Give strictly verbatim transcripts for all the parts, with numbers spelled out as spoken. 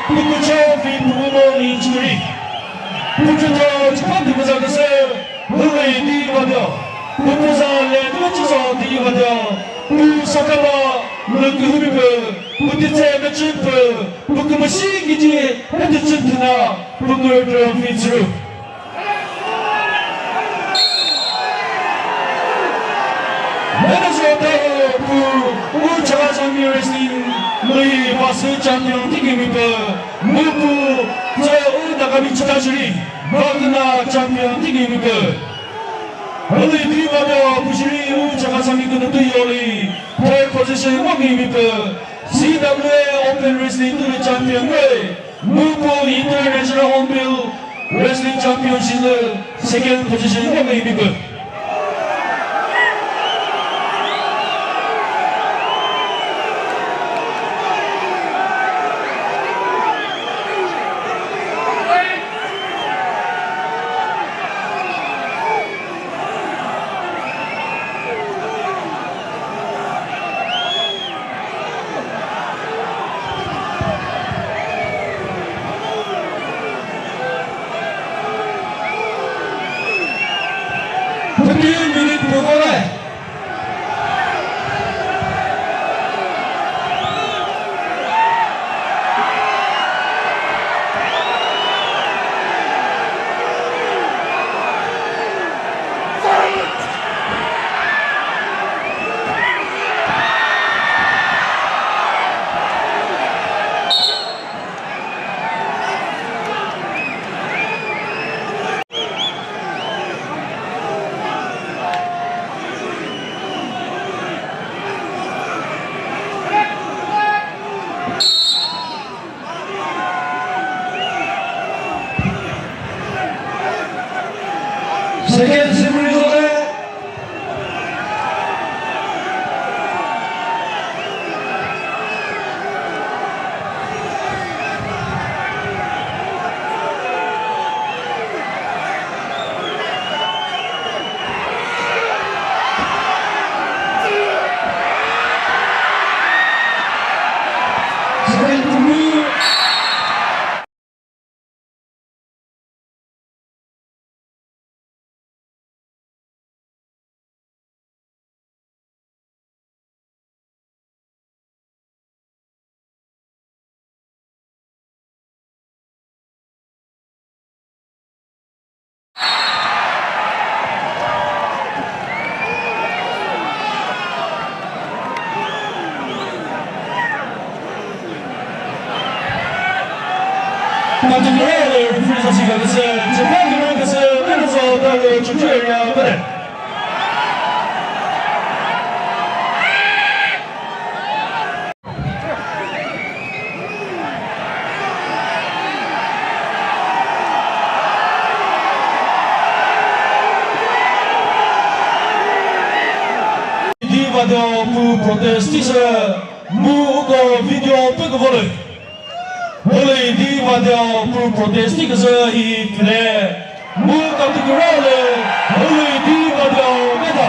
Pukucho fi pukumo ni churi. Pukucho chipati maza kese. Hule di vadio. Pukuza le tuchizo di vadio. Pu sakaba. Lukuhubi pe. Putitse mechipe. Pukumashi kiji. Hadi chintuna. Pukucho fi churu. Manager Taho pu u Chakhesang Wrestling lui vasu champion tikimi pe, mu pu zo u Nagami Chitachiri, Wagner champion tikimi pe. Lui di vado pu shiri u Chakhesang mi kunu tu yoli, third position mo mi pe, C W A Open Wrestling tu champion we. Mupo International Hornbill Wrestling Championship lü second position ngo mü ibi pü. Fifteen minute pü kore. Second semi result. Di vadio pu protest tise mu uko video pe ko vole. Holi di vadio pu protest ti kese hi kre. Mu ka ti kra le, holi di vadio meta.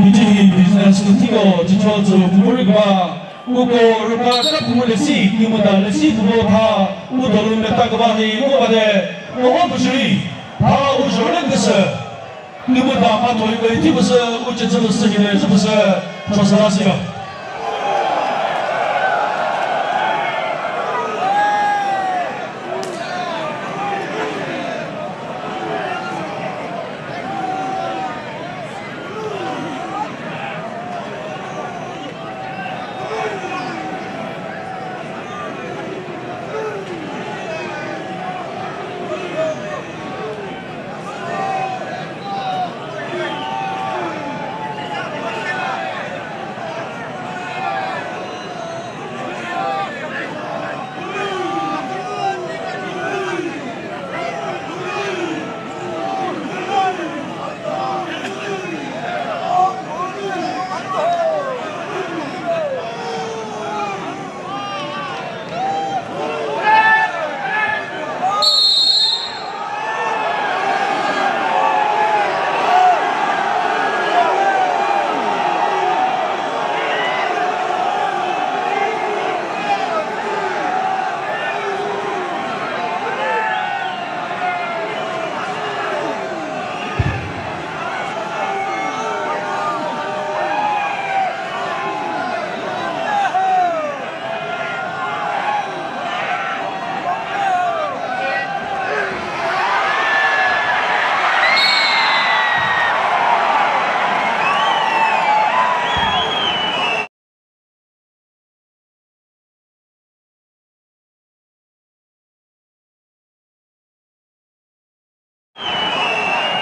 Hihi business kutiko chicho zu pumuri kba, uko rupa cha pumuri lesi, kimuta lesi kubo tha, udolu meta kba hi ngo bade, oho bushiri, tha ujore kese. Nüpü ta ma thoi koi thi püsü, uche chülü sü hile zü püsü, chosala sio.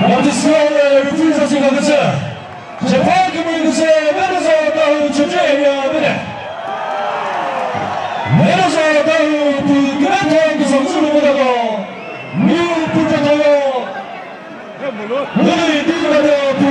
Baptist Hall, eh, referee sa singa kese. Japan kümüre kese, Venezuela tahu chüche ya bene. Venezuela tahu pu kümüre tahu kesa kese lümüre ko. New pu tahu. Nuri di kümüre pu